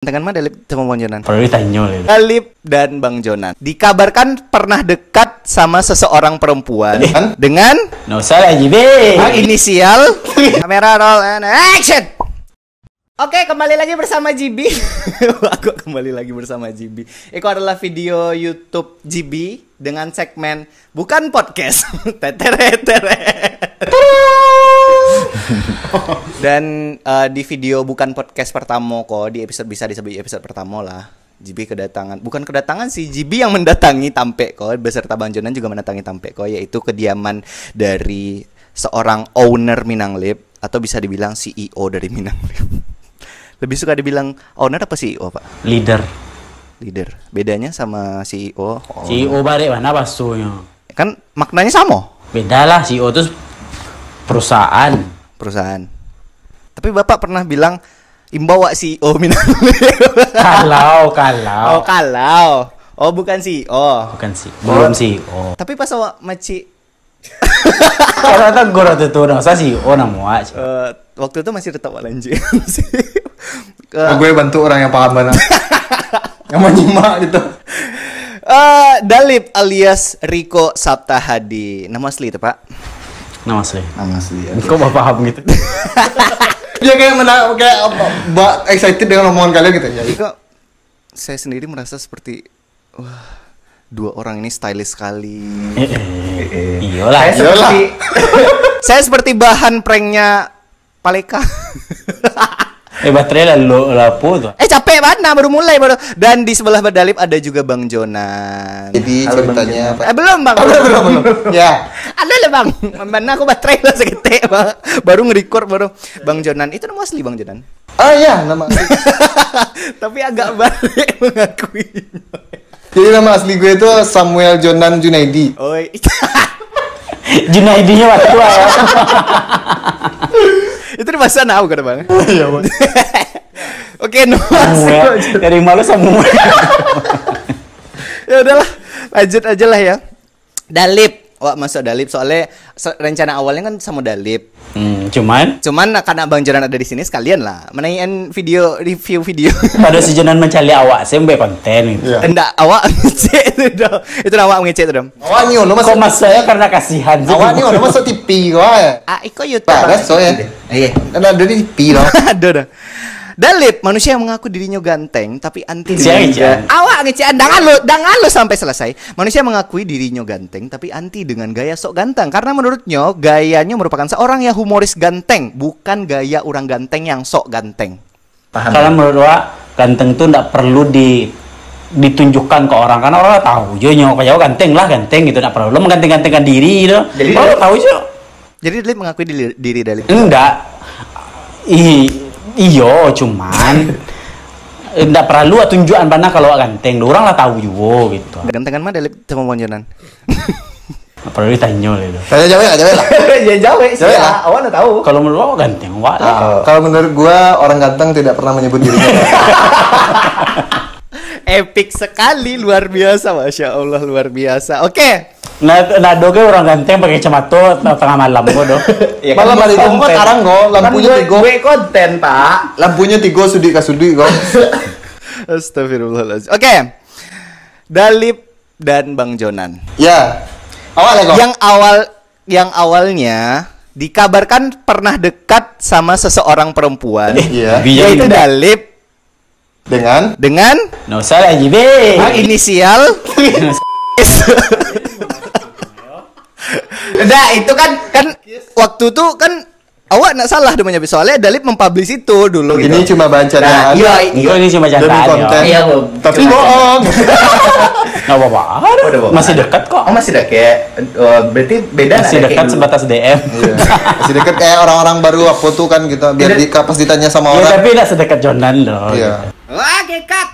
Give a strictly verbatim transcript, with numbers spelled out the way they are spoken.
Dengan mah Dalip sama Bang Jonan? Kalau ditanyo lah. Dalip dan Bang Jonan dikabarkan pernah dekat sama seseorang perempuan. Eh. Dengan? Nggak usah lah, Jibi. Inisial. Kamera roll and action. Oke, kembali lagi bersama Jibi. Aku kembali lagi bersama Jibi. Itu adalah video YouTube Jibi dengan segmen bukan podcast. Tetere, tere. Dan eh, di video bukan podcast pertama ko, di episode, bisa disebut episode pertama lah. Jibi kedatangan, bukan kedatangan sih, Jibi yang mendatangi tampek ko, beserta Bang Jonan juga mendatangi tampek ko, yaitu kediaman dari seorang owner Minanglip, atau bisa dibilang C E O dari Minanglip. Lebih suka dibilang owner apa C E O, Pak? Leader. Leader. Bedanya sama C E O? C E O barek mana bahasonyo? Kan maknanya sama. Beda lah, C E O tu perusahaan. Perusahaan. Tapi Bapak pernah bilang, "Imbau wak C E O Minanglip." Kalau, kalau. Oh, kalau. Oh, bukan C E O. Bukan C E O. Belum C E O. Tapi pas awak macik. Kalau tak guru tu tu, dah usah C E O namo wak. Eh, waktu tu masih tetap wak lanjut. Gue bantu orang yang paham banget. Yang menyimak gitu. Eh, Dalip alias Riko Sabta Hadi. Nama asli itu, Pak? Nama asli. Nama asli, oke. Kok Bapak paham gitu? Dia kayak mena-, kayak apa, ba-, excited dengan omongan kalian gitu ya. Riko, saya sendiri merasa seperti, wah, dua orang ini stylish sekali. Eh, eh. Eh, eh. Iyalah. Saya seperti, saya seperti bahan pranknya Paleka. Eh, baterai lah lo, lah apa tu? Eh, capek banget, nah, baru mulai baru. Dan di sebelah Dalip ada juga Bang Jonan. Jadi, halo, Bang ceritanya Jonan. Apa? Eh, belum, Bang. Oh, belum, belum, belum. Ya. Ada lah, Bang. Mana aku baterai lah seketek, Bang. Baru nge-record baru. Bang Jonan. Itu nama asli, Bang Jonan? Ah, ya, nama asli. Tapi agak balik mengakuinya. Jadi nama asli gue itu Samuel Jonan Junaidi. Oi. Junaidinya waktu ya. Itu di bahasa now kada, Bang? Iya, Bang. Oke, no. Samuel. Dari malu Samuel. Ya udahlah, lanjut aja lah ya. Dalip, wak masuk Dalip soalnya se-, rencana awalnya kan sama Dalip. Hmm, cuman? Cuman karena Bang Jonan ada di sini, sekalian lah menaikan video, review video. Pada si Jonan mencari awak, saya buat konten gitu. Iya. Ndak, awak ngecek tu dah. Itu awak ngecek tu dah. Awak ni, lo masuk Kok masuknya karena kasihan sih? Awak ni, lo masuk T V kau, eh? Ah, iko YouTube. Nah, that's all, ya. Iya. Kan ada di T V, lo. Ada dah. Dalip, manusia yang mengaku dirinya ganteng, tapi anti dengan gaya. Awak ngecek, dangan lo, dangan lo sampai selesai. Manusia mengakui dirinya ganteng, tapi anti dengan gaya sok ganteng. Karena menurutnya, gayanya merupakan seorang yang humoris ganteng, bukan gaya orang ganteng yang sok ganteng. Paham. Kalau menurut awak, ganteng tu ndak perlu di-, ditunjukkan ke orang, karena orang tahu je nyo, kayak ganteng lah, ganteng gitu, ndak perlu lo mengganteng-gantengkan diri tu. Jadi orang tahu je. Jadi Dalip mengakui diri, diri Dalip? Enggak. I-, iyo, cuman ndak perlu tunjukan bana kalau awak ganteng. Orang lah tahu juo gitu. Gantengan mah Dalip sama Bang Jonan? Perlu ditanyo lah itu. Tanya jawab lah, jawab lah. Ya, jawab sih. Jawab lah. Awak nak tahu. Kalau menurut awak ganteng, awak lah. Ah, kalau menurut gua, orang ganteng tidak pernah menyebut dirinya. Epic sekali, luar biasa, Masya Allah, luar biasa. Oke. Nah, nah, ado ke orang ganteng pakai kacamata tengah malam ko doh. Ya, kan, malam hari itu kan tarang ko, lampunya tigo. Buat konten, Pak. Lampunya tigo, suduik ka suduik ko. Astagfirullahaladzim. Oke. Dalip dan Bang Jonan. Ya. Awak lah ko. Yang awal, yang awalnya dikabarkan pernah dekat sama seseorang perempuan, iya, yaitu Dalip dengan? Dengan? Nggak usah lah, Jibi. Ah, inisial? Dah, itu kan, kan waktu tu kan awak nak salah dulu menyebut, soalnya Dalip mempublish itu dulu. Ini gitu. Cuma bahan candaan. Nah, iya, iya. Ini cuma candaan, demi konten. Iya, Bu. Tapi cuma bohong. Nggak apa-apa. Udah, bohong. Masih dekat kok. Oh, masih dekat. Oh, berarti beda. Masih dekat sebatas D M. Iya. Masih dekat kayak orang-orang baru apa tuh kan gitu. Biar di-, pas ditanya sama orang. Iya, tapi nggak sedekat Jonan loh. Iya. Gitu. Oke, cut.